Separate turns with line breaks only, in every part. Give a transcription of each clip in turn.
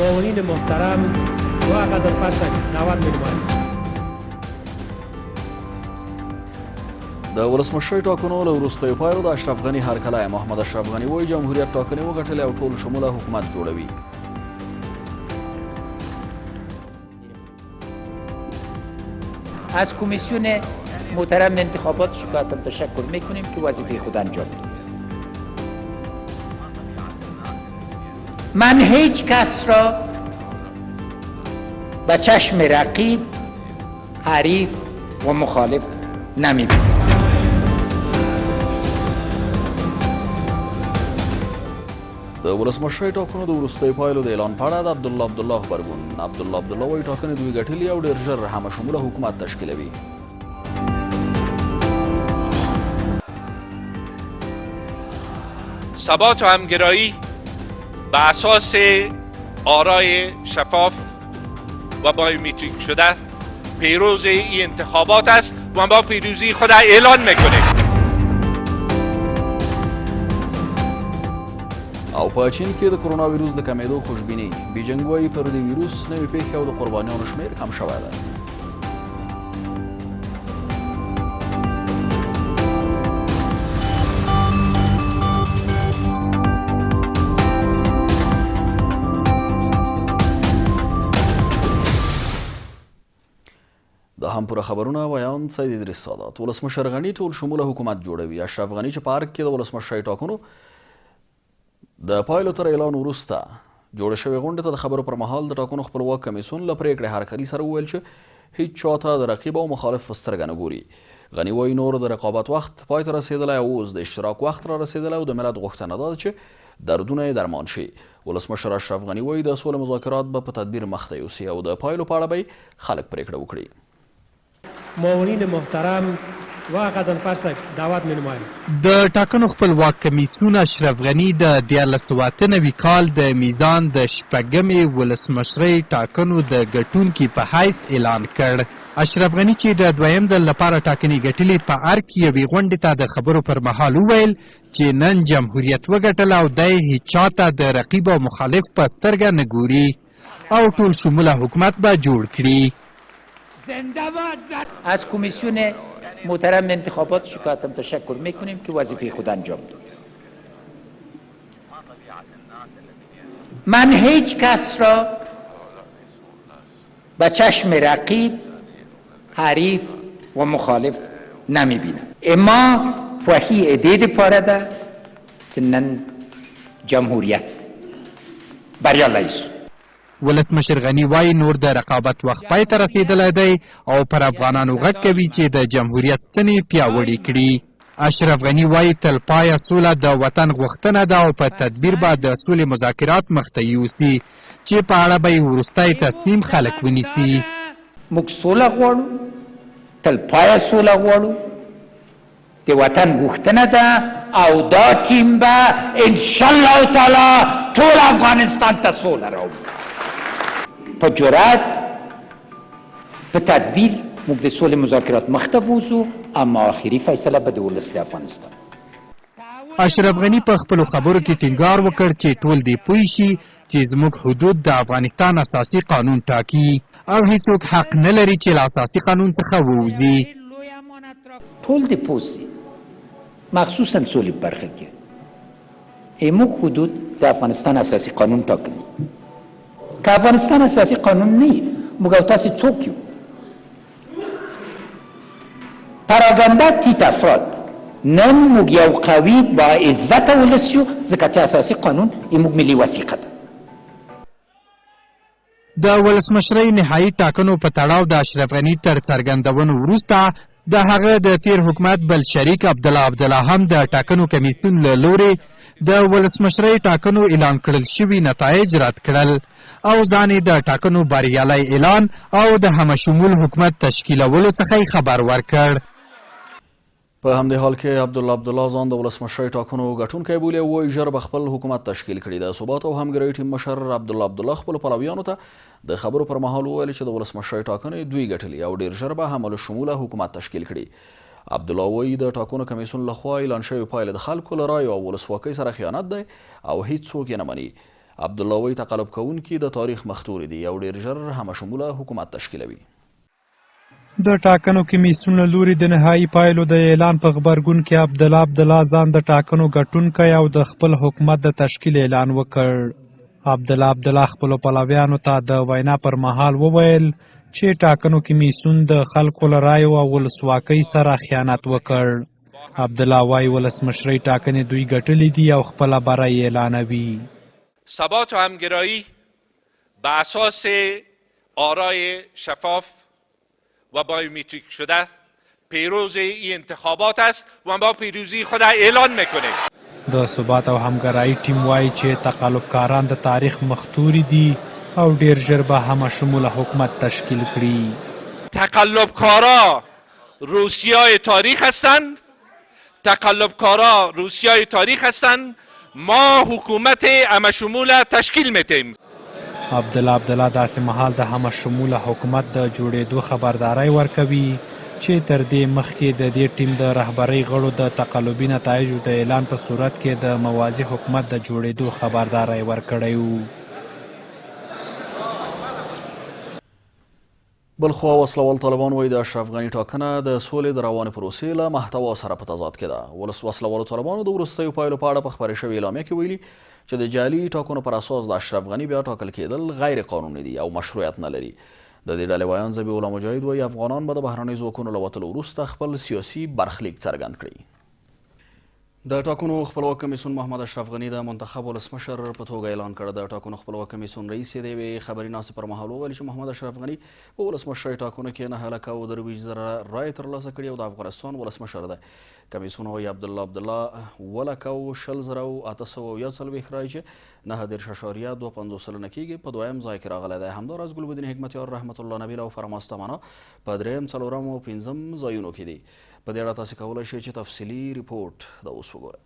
معاونین محترم و غضنفر صاحب دعوت می‌نمایم.
د ولسمشرۍ ټاکنو له وروستیو پایلو د اشرف غني هرکلی. محمد اشرف غني وایي جمهوریت ټاکنې وګټلې او ټول شموله حکومت جوړوي.
از کمیسیون محترم انتخابات شکایتم تشکر میکنیم که وظیفه خود انجام داد. من هیچ کس را به چشم رقیب، حریف و مخالف نمیبینم.
د ولسمشرۍ ټاکنو د وروستیو پایلو د اعلان په اړه د عبدالله عبدالله غبرګون. عبدالله عبدالله وایي ټاکنې دوی ګټلي او ډېر ژر همه شموله حکومت تشکیلوي.
ثبات و همگرایی به اساس آرای شفاف و بایومتریک شده پیروز این انتخابات است و ما پیروزی خود اعلان میکنیم.
او په چین کې د کرونا ویروس د کمېدو خوشبیني. بیجنګ وایي پر دې ویروس نوې پېښې او د قربانیانو شمېر کم شوی دی. د هم پوره خبرونه ویاند سید ادریس سادات. ولسمشر غني ټول شموله حکومت جوړوي. اشرف غني چې په ارګ کې د ولسمشرۍ ټاکنو د پایلو تر اعلان وروسته جوړې شوې غونډې ته د خبرو پر مهال د ټاکنو خپلواک کمیسیون له پرېکړې هرکلي سره وویل چې هیڅ چا ته د رقیب او مخالف په سترګه نه ګوري. غني وایي نور د رقابت وخت پای ته رسېدلی او اوس د اشتراک وخت را رسېدلی او د ملت غوښتنه دا ده چې دردونه یې درمان شي. ولسمشر اشرف غني وایي د سولې مذاکرات به په تدبیر مخته یوسي او د پایلو په اړه به یې خلک پرېکړه وکړي.
معاونین محترم و غضنفر صاحب دعوت می‌نمایم.
د ټاکنو خپلواک کمیسیون اشرف غني د 1398 کال د میزان د شپږمې ولسمشرۍ ټاکنو د ګټونکي په حیث اعلان کړ. اشرف غني چې د دویم ځل لپاره ټاکنې ګټلې په ارګ کې یوې غونډې ته د خبرو پر مهال وویل چې نن جمهوریت وګټله او دی هیچا ته د رقیب او مخالف په سترګه نه ګوري او ټول شموله حکومت به جوړ کړي.
از کمیسیون محترم انتخابات شکایتم تشکر میکنیم که وظیفه خود انجام داد. من هیچ کس را به چشم رقیب، حریف و مخالف نمیبینم. اما خوښي یې دې دپاره ده چې نن جمهوریت بریالی شو.
ولسمشر غني وایي نور د رقابت وخت پای ته رسېدلی دی او پر افغانانو غږ کوي چې د جمهوریت ستنې پیاوړې کړي. اشرف غني وایي تلپایه سوله د وطن غوښتنه ده او په تدبیر به د سولې مذاکرات مخته یوسي چې په اړه به یې وروستی تصمیم خلک ونیسي.
موږ سوله غواړو، تلپایه سوله غواړو، د وطن غوښتنه ده او دا ټیم به انشاءالله تعالی ټول افغانستان ته سوله راوړي. په جرأت، په تدبیر موږ د سولې مذاکرات مخته بوځو، اما آخري فیصله به د ولس د افغانستان.
اشرف غني په خپلو خبرو کې ټینګار وکړ چې ټول دې پوه شي چې زموږ حدود د افغانستان اساسي قانون ټاکي او هیڅوک حق نه لري چې له اساسي قانون څخه ووځي.
ټول دې پوه شي، مخصوصا سولې په برخه کې موږ حدود د افغانستان اساسي قانون ټاکلي. که افغانستان اساسي قانون نه وي، موږ او تاسې څوک یو؟ پراګنده تیت افراد. نن موږ یو قوي با عزته ولس یو، ځکه چې اساسي قانون یې موږ ملي وثیقه ده.
د ولسمشرۍ نهایي ټاکنو په تړاو د اشرف غني تر څرګندونو وروسته د هغه د تیر حکومت بل شریک عبدالله عبدالله هم د ټاکنو کمیسیون له لورې د ولسمشرۍ ټاکنو اعلان کړل شوي نتایج رد کړل او ځان یې د ټاکنو بریالی اعلان او د همه شمول حکومت تشکیلولو څخه یې خبر ورکړ.
په همدې حال کې عبدالله عبدالله ځان د ولسمشرۍ ټاکنو ګټونکی بولي او وایي ژر به خپل حکومت تشکیل کړي. د ثبات او همګرایۍ ټیم مشر عبدالله عبدالله خپلو پلویانو ته د خبرو پر مهال وویل چې د ولسمشرۍ ټاکنې دوی ګټلي او ډېر ژر به همه شموله حکومت تشکیل کړي. عبدالله وایي د ټاکنو کمیسیون له خوا اعلان شوې پایلې د خلکو له رایو او ولسواکۍ سره خیانت دی او هیڅوک یې نه مني. عبدالله وایي تقلب کوونکي د تاریخ مختوري دي او ډېر ژر همه شموله حکومت تشکیلوي.
د ټاکنو کمیسیون له لوري د نهايي پایلو د اعلان په غبرګون کې عبدالله عبدالله ځان د ټاکنو ګټونکی او د خپل حکومت د تشکیل اعلان وکړ. عبدالله عبدالله خپلو پلویانو ته د وینا پر مهال وویل چې ټاکنو کمیسیون د خلکو له رایو او ولسواکۍ سره خیانت وکړ. عبدالله وايي ولسمشرۍ ټاکنې دوی ګټلې دي او خپله بری اعلانوي.
ثبات و همگرایی به اساس آرای شفاف و بایومتریک شده پیروز این انتخابات است و ما پیروزی خود اعلان میکنیم.
د ثبات او همګرایي ټیم وايي چې تقلبکاران د تاریخ مختوري دي او ډېر ژر به همه شموله حکومت تشکیل کړي.
تقلبکارا روسیای تاریخ هستند تقلبکارا روسیای تاریخ هستند ما حکومت همه شموله تشکیل میتیم.
عبدالله عبدالله داسې مهال د همه شموله حکومت د جوړېدو خبرداری ورکوي چې تر دې مخکې د دې ټیم د رهبرۍ غړو د تقلبي نتایجو د اعلان په صورت کې د موازي حکومت د جوړېدو خبرداری ورکړی و.
بلخوا وسلوال طالبان وایي د اشرف غني ټاکنه د سولې د روانې پروسې له محتوا سره په تضاد کې ده. ولس وسلوالو طالبانو د وروستیو پایلو په اړه په خپرې شوې اعلامیه کې ویلي چې د جعلي ټاکنو پر اساس د اشرف غني بیا ټاکل کېدل غیر قانوني دي او مشروعیت نه لري. د دې ډلې ویاند ذبیح الله مجاهد وایي افغانان به د بهرنیو ځواکونو له وتلو وروسته خپل سیاسي برخلیک څرګند کړي. د ټاکنو خپلواک کمیسیون محمد اشرف غني د منتخب ولسمشر په توګه اعلان کړ. د ټاکنو خپلواک کمیسیون رئیس د یوې خبري ناستې پر مهال وویل چې محمد اشرف غني په ولسمشرۍ ټاکنو کې 9,23,000 رایې ترلاسه کړي او د افغانستان ولسمشر دی. کمیسیون وایي عبدالله عبدالله 7,01,841 رایې چې 39.52% کېږي په دویم ځای کې راغلی دی. همداراز ګلبدین حکمتیار، رحمت الله نبیل او فراماز تمنا په دریم، څلورم او پنځم ځایونو کې دي. په دې اړه تاسې کولای شئ چې تفصیلي رپورټ د اوس وګورئ.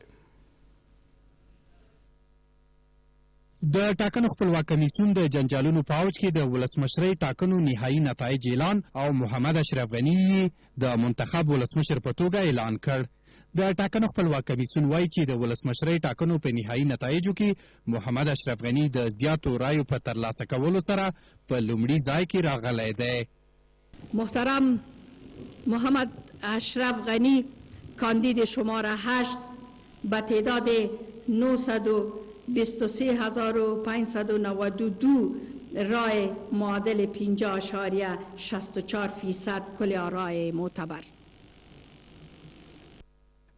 د ټاکنو خپلواک کمیسیون د جنجالونو په اوج کې د ولسمشرۍ ټاکنو نهايي نتایج اعلان او محمد اشرف غني یې د منتخب ولسمشر په توګه اعلان کړ. د ټاکنو خپلواک کمیسیون وايي چې د ولسمشرۍ ټاکنو په نهايي نتایجو کې محمد اشرف غني د زیاتو رایو په ترلاسه کولو سره په لومړي ځای کې راغلی دی.
محترم محمد اشرف غنی کاندید شماره 8 به تعداد 923,592 رای معادل 50.64 فیصد کل آرای معتبر.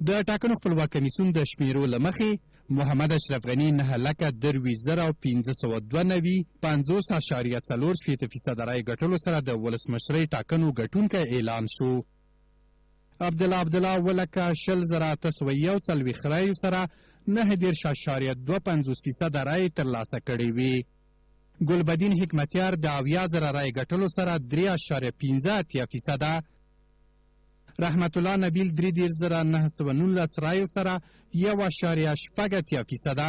د ټاکنو خپلواک کمیسیون د شمېرو له مخې، محمد اشرف غني 923,592، 50.64 فیصده رایې ګټلو سره د ولسمشرۍ ټاکنو ګټونکی اعلان شو. عبدالله عبدالله 7,01,841 رایو سره 39.52 فیصده رایې ترلاسه کړې وې. ګلبدین حکمتیار د 70,000 رایې ګټلو سره 3.85 فیصده، رحمت الله نبیل 33,919 رایو سره 1.86 فیصده،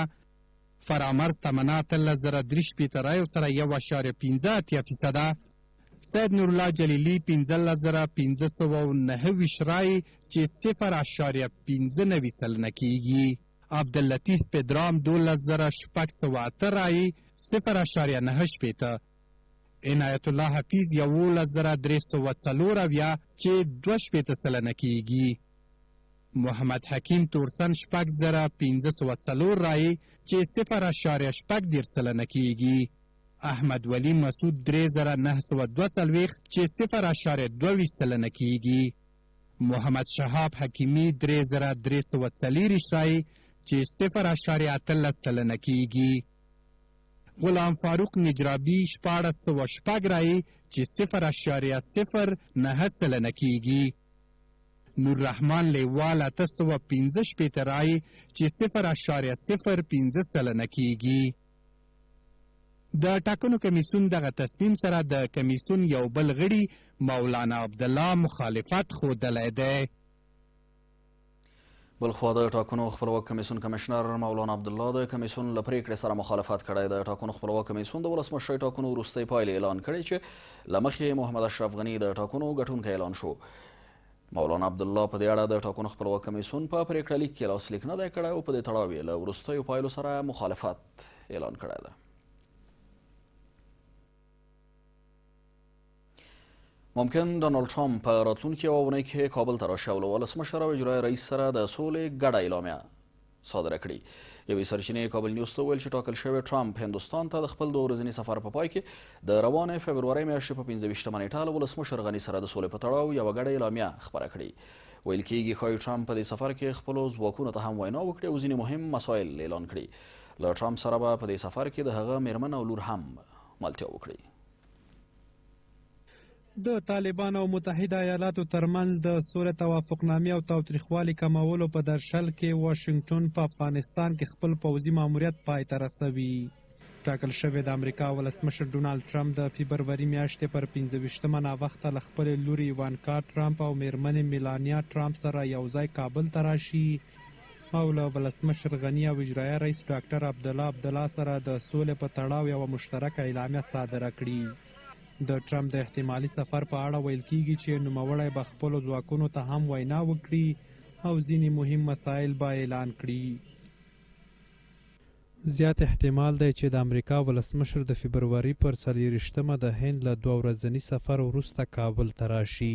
فرامرز تمنا 18,063 رایو سره 1.85 فیصده، سید نورالله جلیلي 15,529 رایې چې 0.95 سلنه کېږي، عبداللطیف پدرام 12,608 رایې 0.69، عنایت الله حفیظ 11,374 چې 62% کېږي، محمد حکیم تورسن 6,504 رایې چې 0.36% کېږي، احمد ولي مسعود 3,942 چې 0.22% کېږي، محمد شهاب حکیمي 3,324 رایې چې 0.18% کېږي، غلام فاروق نجرابي 1,606 رایې چې 0.09% کېږي، نور رحمان لیوال 865 رایې چې 0.05% کېږي. د ټاکنو کمیسیون دغه تصمیم سره د کمیسیون یو بل غړي مولانا عبدالله مخالفت ښودلی دی.
بلخوا د ټاکنو خپلواک کمیسیون کمشنر مولانا عبدالله د کمیسیون له پرېکړې سره مخالفت کړی. د ټاکنو خپلواک کمیسیون د ولسمشرۍ ټاکنو وروستۍ پایلې اعلان کړې چې له مخې محمد اشرف غني د ټاکنو ګټونکی اعلان شو. مولانا عبدالله په دې اړه د ټاکنو خپلواک کمیسیون په پرېکړه لیک کې لاسلیک نه دی کړی او په دې تړاو یې له وروستیو پایلو سره مخالفت اعلان کړی دی. ممکن ډونالډ ټرمپ په راتلونکې یوه اونۍ کې کابل ته راشي او له ولسمشر او اجرایي رئیس سره د سولې ګډه اعلامیه صادره کړي. یوې سرچینې کابل نیوز ته وویل چې ټاکل شوې ټرمپ هندوستان ته د خپل دوه ورځني سفر په پای کې د روانې فبرورۍ میاشتې په 25مه نېټه له ولسمشر غني سره د سولې په تړاو یوه ګډه اعلامیه خپره کړي. ویل کیږي ښایي ټرمپ په دې سفر کې خپلو ځواکونو ته هم وینا وکړي او ځینې مهم مسایل اعلان کړي. له ټرمپ سره به په دې سفر کې د هغه میرمن او لور هم ملتیا وکړي.
د طالبانو او متحده ایالاتو ترمنځ د سولې توافقنامې او تاوتریخوالي کمولو په درشل کې واشنګټن په افغانستان کې خپل پوځي ماموریت پای ته رسوي. ټاکل شوې د امریکا ولسمشر ډونالد ټرمپ د فبروري میاشتې پر 25مه ناوخته له خپلې لورې ایوانکا ټرمپ او میرمنې میلانیا ټرمپ سره یو ځای کابل ته راشي او له ولسمشر غني او اجرایه رئیس ډاکټر عبدالله عبدالله سره د سولې په تړاو یوه مشترکه اعلامیه صادره کړي. د ټرمپ د احتمالي سفر په اړه ویل کیږي چې نوموړی به خپلو ځواکونو ته هم وینا وکړي او ځینې مهم مسایل به اعلان کړي. زیات احتمال دی چې د امریکا ولسمشر د فبروري پر 24مه د هند له دوه ورځني سفر وروسته کابل ته راشي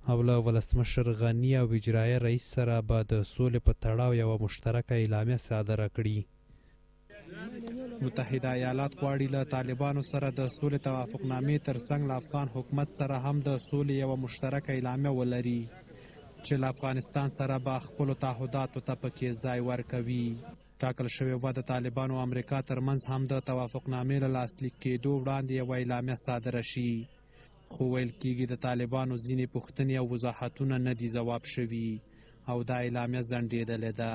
او له ولسمشر غني او اجرایه رئیس سره به د سولې په تړاو یوه مشترکه اعلامیه صادره کړي. متحده ایالات غواړي له طالبانو سره د سولې توافقنامې ترڅنګ له افغان حکومت سره هم د سولې یوه مشترکه اعلامیه ولري چې له افغانستان سره به خپلو تعهداتو ته پکې ځای ورکوي. ټاکل شوې وه د طالبانو او امریکا ترمنځ هم د توافقنامې له لاسلیک کېدو وړاندې یوه اعلامیه صادره شي، خو ویل کیږي د طالبانو ځینې پوښتنې او وضاحتونه نه دي ځواب شوي او دا اعلامیه ځنډېدلې ده.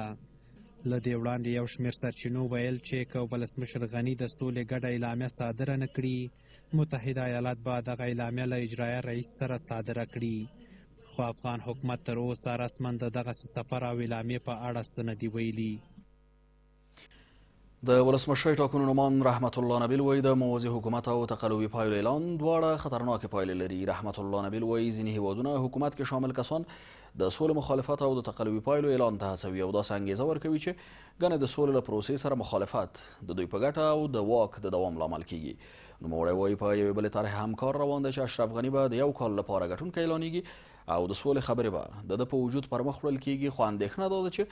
له دې وړاندې یو شمېر سرچینو ویل چې که ولسمشر غني د سولې ګډه اعلامیه صادره نه کړي، متحده ایالات به دغه اعلامیه له اجرایه رئیس سره صادره کړي، خو افغان حکومت تر اوسه رسما د دغسې سفر او اعلامیې په اړه څه نه دي ویلي.
د ولسمشرۍ ټاکنو نوماند رحمت الله نبیل وایي د موازي حکومت او تقلبي پایلو اعلان دواړه خطرناکې پایلې لري. رحمت الله نبیل وایي ځینې هیوادونه حکومت کې شامل کسان د سولې مخالفت او د تقلبي پایلو اعلان ته هڅوي او داسې انګیزه ورکوي چې ګنې د سولې له پروسې سره مخالفت د دوی په ګټه او د واک د دوام لامل کیږي. نوموړی وایي په یوې بلې طرحې هم کار روان دی چې اشرف غني به د یو کال لپاره ګټونکی اعلانیږي او د سولې خبرې به د ده په وجود پر مخ وړل کیږي، خو اندېښنه دا ده چې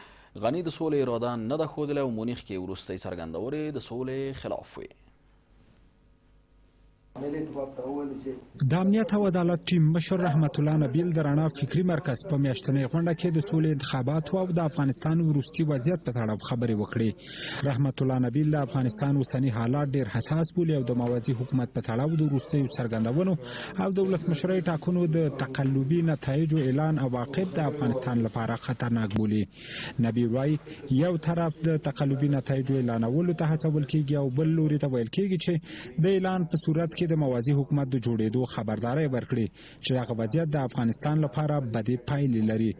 غني د سولې اراده نه ده ښودلې او مونیخ کې وروستۍ څرګندونې د سولې خلاف وې.
د امنیت او عدالت ټیم مشر رحمت الله نبیل د رڼا فکري مرکز په میاشتنۍ غونډه کې د سولې انتخاباتو او د افغانستان وروستي وضعیت په تړاو خبرې وکړې. رحمت الله نبیل د افغانستان اوسني حالات ډیر حساس بولي او د موازي حکومت په تړاو د وروستیو څرګندونو او د ولسمشرۍ ټاکنو د تقلبي نتایجو اعلان عواقب د افغانستان لپاره خطرناک بولي. نبیل وايي، یو طرف د تقلبي نتایجو اعلانولو ته هڅول کیږي او بل لوري ته ویل کیږي چې د اعلان په صورت کې د موازي حکومت د جوړېدو خبرداری ورکړي چې دغه وضعیت د افغانستان لپاره بدې پایلې لري.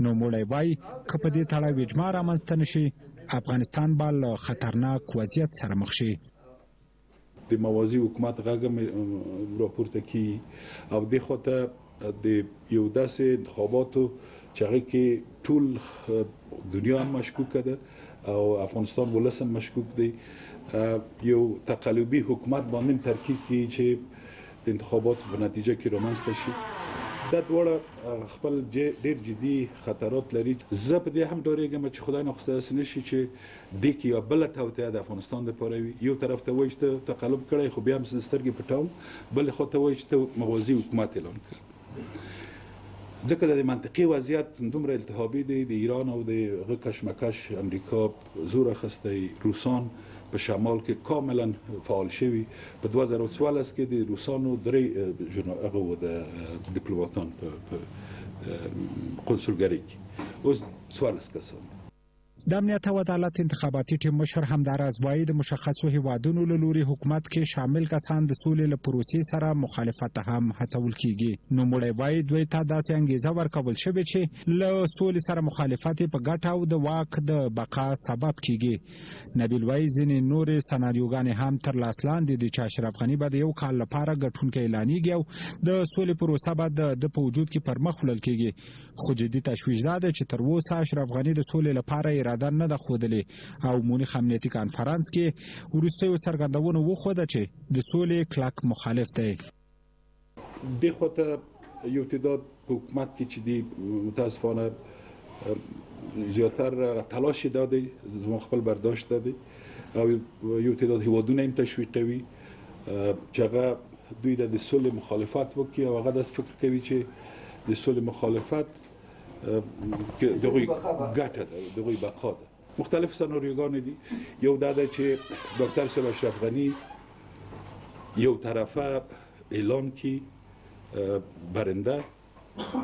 نوموړی وايي، که په دې تړاو اجماع رامنځته نه شي، افغانستان به له خطرناک وضعیت سره مخ شي.
د موازي حکومت غږ هم راپورته کیږي او دې خوا ته د یو داسې انتخاباتو چې هغه کې ټول دنیا هم مشکوکه ده او افغانستان ولس هم مشکوک دی، یو تقلبي حکومت باندې هم ترکیز کیږي چې د انتخاباتو په نتیجه کې رامنځته شي. دا دواړه خپل ډیر جدي خطرات لري. زه په دې هم ډارېږم چې خدای نخواسته داسې نه شي چې دې کې یوه بله توطئه د افغانستان دپاره وي. یو طرف ته وایي چې ته تقلب کړی خو بیا هم زه سترګې پټوم، بلې خوا ته وایي چې ته موازي حکومت اعلان کړ. ځکه د منطقي وضعیت دومره التهابي دی، د ایران او د هغه کشمکش امریکا زور اخیستی، روسان په شمال کې کاملا فعال شوي. په 2014 کې د روسانو درې هغه و د دیپلوماتان په قنسولګرۍ کې، اوس 14 کسان.
د امنیت او عدالت انتخاباتي ټیم مشر همداراز وايي، د مشخصو هیوادونو له لوري حکومت کې شامل کسان د سولې له پروسې سره مخالفت ته هم هڅول کیږي. نوموړی وايي، دوی ته داسې انګیزه ورکول شوې چې له سولې سره مخالفت یې په ګټه او د واک د بقا سبب کیږي. نبیل وايي، ځینې نورې سناریوګانې هم تر لاس لاندې دي چې اشرف غني به د یو کال لپاره ګټونکی اعلانیږي او د سولې پروسه به د ده په وجود کې پرمخ وړل کیږي. خو جدي تشویش دا دی چې تر اوسه اشرف غني د سولې لپاره اراده نه ده ښودلې او مونیخ امنیتي کانفرانس کې وروستیو څرګندونو وښوده چې د سولې کلک مخالف دی.
دې خوا ته یو تعداد په حکومت کې چې دي، متاسفانه زیاتر تلاش دا دی، زما خپل برداشت دا دی، او یو تعداد هیوادونه هم تشویقوي چې هغه دوی د سولې مخالفت وکړي، او هغه داسې فکر کوي چې د سولې مخالفت د هغوی ګټه ده، د هغوی بقا ده. مختلف سناریوګانې دي. یو دا ده چې ډاکټر صاحب اشرف غني یو طرفه اعلان کړي برنده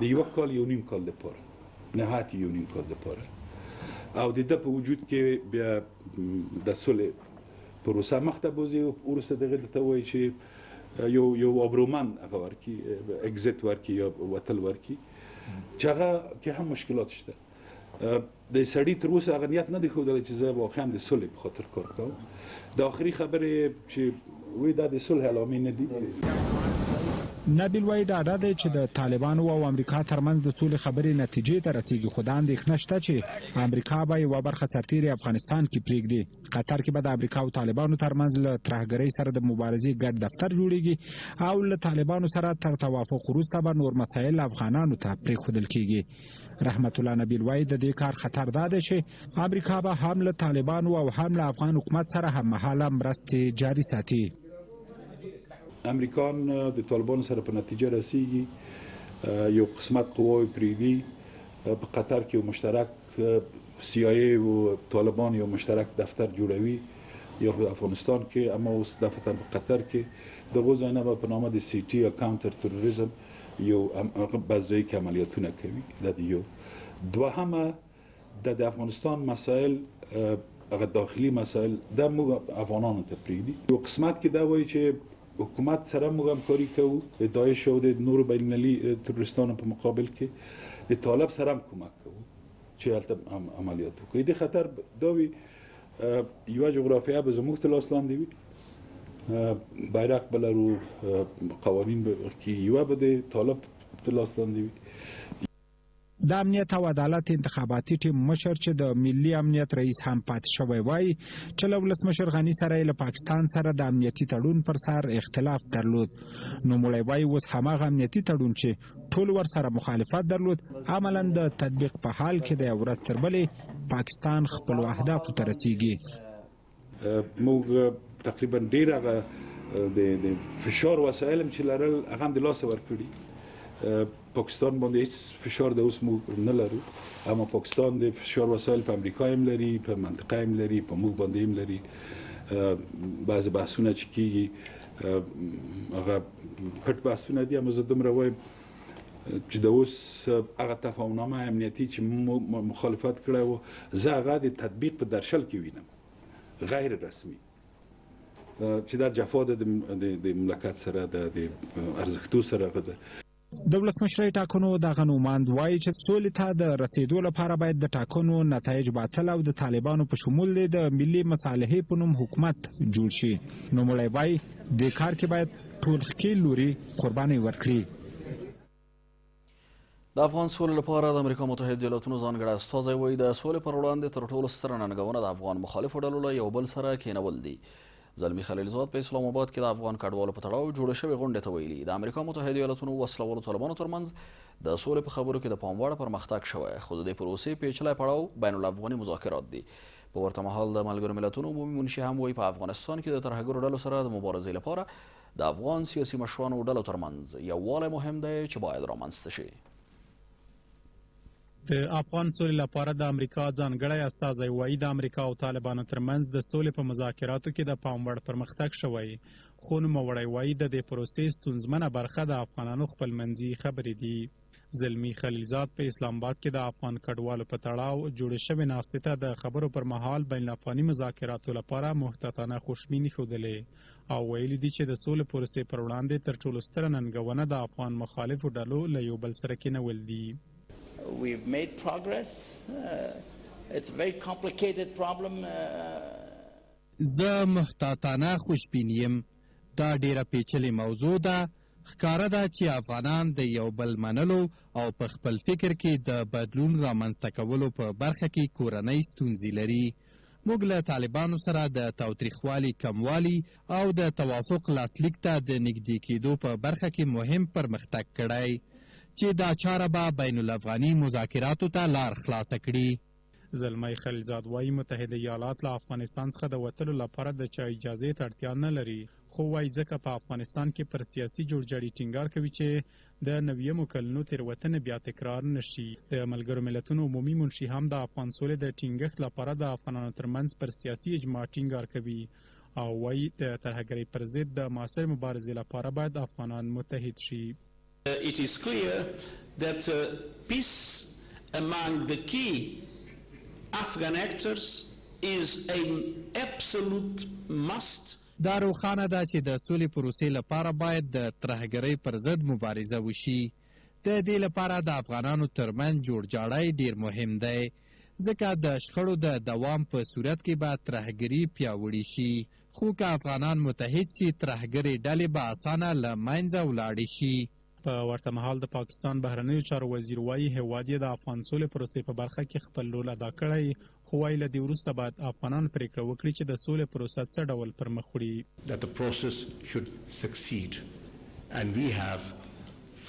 د یو کال یو نیم کال دپاره، نهایت یو نیم کال دپاره، او د ده په وجود کې بیا د سولې پروسه مخته بوځي، او وروسته دغه ته وایي چې یو آبرومند هغه ورکړي، اگزیت ورکړي یا وتل ورکړي، چې هغه کې هم مشکلات شته. د سړي تر اوسه هغه نیت نه دی ښودلی چې زه واقعا د سولې په خاطر کار کوم. د آخري خبرې چې وی دا د صلح علامې نه دي.
نبیل وایي ډاډه دی چې د طالبانو او امریکا ترمنځ د سولې خبرې نتیجې ته رسیږي، خو دا اندېښنه شته چې امریکا به یوه برخه سرتیري افغانستان کې پرېږدي. قطر کې به د امریکا او طالبانو ترمنځ له ترهګرۍ سره د مبارزې ګډ دفتر جوړیږي او له طالبانو سره تر توافق وروسته به نور مسایل افغانانو ته پرېښودل کیږي. رحمت الله نبیل وایي د دې کار خطر دا دی چې امریکا به هم له طالبانو او هم له افغان حکومت سره هممهاله مرستې جاري ساتي.
امریکان د طالبانو سره په نتیجه رسیږي، یو قسمت قواوې پرېږدي، په قطر کې یو مشترک سی آی ای او طالبان یو مشترک دفتر جوړوي، یا په افغانستان کې، اما اوس دفتر په قطر کې. دغو ځای نه به په نامه د سی ټي یا کاونټر تروریزم یو هغه بعض ځای کې عملیاتونه کوي. دا د یو. دوهمه د افغانستان مسایل، هغه داخلي مسایل دا موږ افغانانو ته پرېږدي. یو قسمت کې دا وایي چې حکومت سره موږ همکاري کوو د داعش او د نورو بین المللي تروریستانو په مقابل کې، د طالب سره هم کمک کوو چې هلته عملیات وکړي. د خطر دا وي یوه جغرافیا به زموږ تر لاس لاندې وي، بیرق به لرو، قوانین به کې، یوه به د طالب تر لاس لاندې وي.
د امنیت او عدالت انتخاباتي ټیم مشر چې د ملي امنیت رئیس هم پاتې شوی وایي چې له ولسمشر غني سره یې له پاکستان سره د امنیتي تړون پر سر اختلاف درلود. نوموړی وایي اوس هماغه امنیتي تړون چې ټول ورسره مخالفت درلود عملاً د تطبیق په حال کې دی او ورځ تر بلې پاکستان خپلو اهدافو ته رسیږي.
موږ تقریبا ډیر هغه د فشار وسایل هم چې لرل هغه هم د لاسه ورکړي. پاکستان باندې هیڅ فشار د اوس موږ نه لرو، اما پاکستان د فشار وسایل په امریکا هم لري، په منطقه هم لري، په موږ باندې هم لري. بعضې بحثونه چې کیږي هغه پټ بحثونه دي، اما زه دومره وایم چې د اوس هغه تفاهمنامه امنیتي چې مخالفت کړی و، زه هغه د تطبیق په درشل کې وینم، غیر رسمي، چې دا جفا ده د مملکت سره، د ارزښتو سره هغه ده.
د ولسمشرۍ ټاکنو دغه نوماند وایي چې سولې ته د رسېدو لپاره باید د ټاکنو نتایج باطل او د طالبانو په شمول دې د ملي مصالحې په نوم حکومت جوړ شي. نوموړی وایي دې کار کې باید ټول ښکېل لوري قربانۍ ورکړي.
د افغان سولې لپاره د امریکا متحد ایالتونو ځانګړی استازی وایي د سولې پر وړاندې تر ټولو ستره ننګونه د افغان مخالفو ډلو له یو بل سره کینول دي. زلمی خلیلزاد په اسلام آباد کې د افغان کډوالو په تړاو جوړې شوې غونډې ته ویلي د امریکا متحد ایالتونو وسلهوالو طالبانو ترمنځ د سولې په خبرو کې د پام وړ پرمختګ شوی، خو د دې پروسې پیچلی پړاو بین الافغاني مذاکرات دي. په ورته مهال د ملګرو ملتونو عمومي منشي هم وایي په افغانستان کې د ترهګرو ډلو سره د مبارزې لپاره د افغان سیاسي مشرانو ډلو ترمنځ یووالی مهم دی چې باید رامنځته شي.
د افغان سولې لپاره د امریکا ځانګړی استازی وایي د امریکا او طالبانو ترمنځ د سولې په مذاکراتو کې د پام وړ پرمختګ شوی، خو نوموړی وایي د دې پروسې ستونزمنه برخه د افغانانو خپلمنځي خبرې دي. زلمی خلیلزاد په اسلام آباد کې د افغان کډوالو په تړاو جوړې شوې ناستې ته د خبرو پر مهال بین الافغاني مذاکراتو لپاره محتاطانه خوشبیني ښودلې او ویلي دي چې د سولې پروسې پر وړاندې تر ټولو ستره ننګونه د افغان مخالفو ډلو له یو بل سره کینول دي.
We've made progress. It's a very complicated problem.
زه محتاطانه خوشبین یم. دا ډیره پیچلې موضوع ده. ښکاره ده چې افغانان د یو بل منلو او په خپل فکر کې د بدلون رامنځته کولو په برخه کې کورنۍ ستونزې لري. موږ له طالبانو سره د تاوتریخوالي کموالي او د توافق لاسلیک ته د نږدې کېدو په برخه کې مهم پرمختګ کړی. چې دا چاره به بین الافغاني مذاکراتو ته لار خلاصه کړي.
زلمی خلیلزاد وايي، متحده ایالات له افغانستان څخه د وتلو لپاره د چا اجازې ته اړتیا نه لري، خو وايي ځکه په افغانستان کې پر سیاسي جوړجاړي ټینګار کوي چې د 90مو کلونو تېروتنې بیا تکرار نه شي. د ملګرو ملتونو عمومي منشي هم د افغان سولې د ټینګښت لپاره د افغانانو ترمنځ پر سیاسي اجماع ټینګار کوي او وايي د ترهګرۍ پر ضد د معاصرې مبارزې لپاره باید افغانان متحد شي.
It is clear that peace among the key Afghan actors is an absolute must.
دا روښانه ده چې د سولې پروسې لپاره باید د ترهګرۍ پر ضد مبارزه وشي. د دې لپاره د افغانانو ترمنځ جوړجاړی ډیر مهم دی، ځکه د شخړو د دوام په صورت کې به ترهګري پیاوړې شي، خو که افغانان متحد شي ترهګرې ډلې به اسانه له منځه ولاړې شي.
په ورته مهال د پاکستان بهرنیو چارو وزیر وايي، هېواد یې د افغان سولې پروسې په برخه کې خپل رول ادا کړی، خو وايي له دې وروسته باید افغانان پرېکړه وکړي چې د سولې پروسه څه ډول پر مخ وړي.
That the process should succeed and we have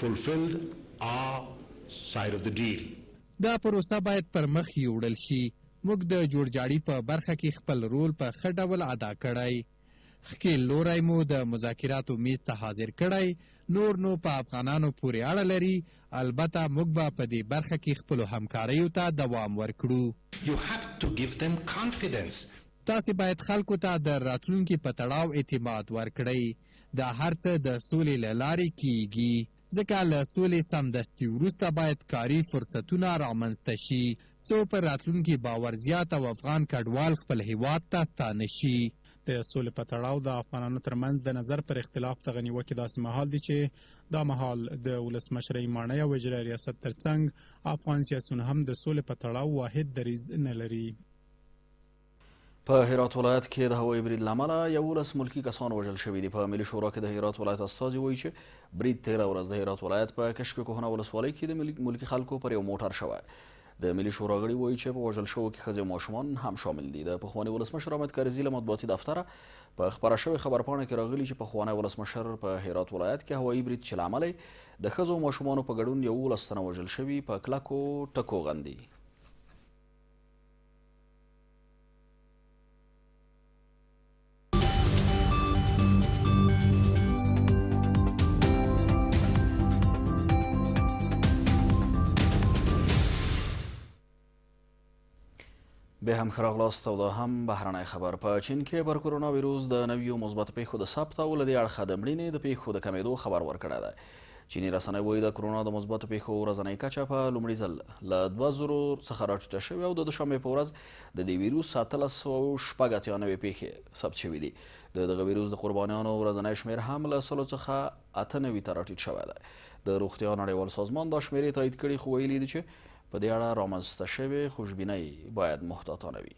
fulfilled our side of the deal.
دا پروسه باید پر مخ یوړل شي. موږ د جوړجاړي په برخه کې خپل رول په ښه ډول ادا کړی، ښکېل لوری مو د مذاکراتو میز ته حاضر کړی، نور نو په افغانانو پورې اړه لري. البته موږ به په دې برخه کې خپلو همکاریو ته دوام ورکړو.
You have to give them confidence.
تاسې باید خلکو ته د راتلونکي په تړاو اعتماد ورکړئ. دا هر څه د سولې له لارې کیږي، ځکه له سولې سمدستي وروسته باید کاري فرصتونه رامنځته شي، څو پر راتلونکي باور زیات او افغان کډوال خپل هیواد ته ستانه شي.
د سولې په تړاو د افغانانو ترمنځ د نظر پر اختلاف دغه نیوکې داسې مهال دي چې دا مهال د ولسمشرۍ ماڼۍ او اجرایي ریاست ترڅنګ افغان سیاسیون هم د سولې په تړاو واحد دریځ نه لري.
په هرات ولایت کې د هوایي برید له امله 11 ملکي کسان وژل شوي دي. په ملي شورا کې د هرات ولایت استازي وایي چې برید تېره ورځ د هرات ولایت په کشک کهنه ولسوالۍ کې د ملکي خلکو پر یو موټر شوی. د ملي شورا غړي وایي چې په وژل شوو کې ښځې او ماشومان هم شامل دي. د پخواني ولسمشر حامد کرزي له مطبوعاتي دفتره په خپره شوې خبرپاڼه کې راغلي چې پخوانی ولسمشر په هرات ولایت کې هوایي برید چې له امله یې د ښځو او ماشومانو په ګډون 11 تنه وژل شوي په کلکو ټکو غندي. بیا هم ښه راغلاست او دا هم بهرنی خبر. په چین کې پر کرونا ویروس د نویو مثبتو پېښو د ثبت او له دې اړخه د مړینې د پېښو د کمېدو خبر ورکړی دی. چیني رسنۍ وایي د کرونا د مثبتو پېښو ورځنۍ کچه په لومړي ځل له 2000 څخه راټیټه شوې او د دوشنبې په ورځ د دې ویروس 1886 نوې پېښې ثبت شوې دي. د دغه ویروس د قربانیانو ورځنی شمېر هم له 100 څخه 98 ته راټیټ شوی دی. د روغتیا نړیوال سازمان دا شمېرې تایید کړي، خو ویلي دي چې په دې اړه رامنځته شوې خوشبینۍ باید محتاطانه وي.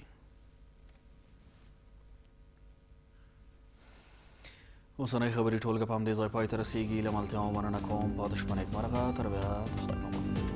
اوسنۍ خبري ټولګه په همدې ځای پای ته رسیږي. له ملتیا مو مننه کوم. پاتې شپه نېکمرغه. تر بیا د خدای په امان.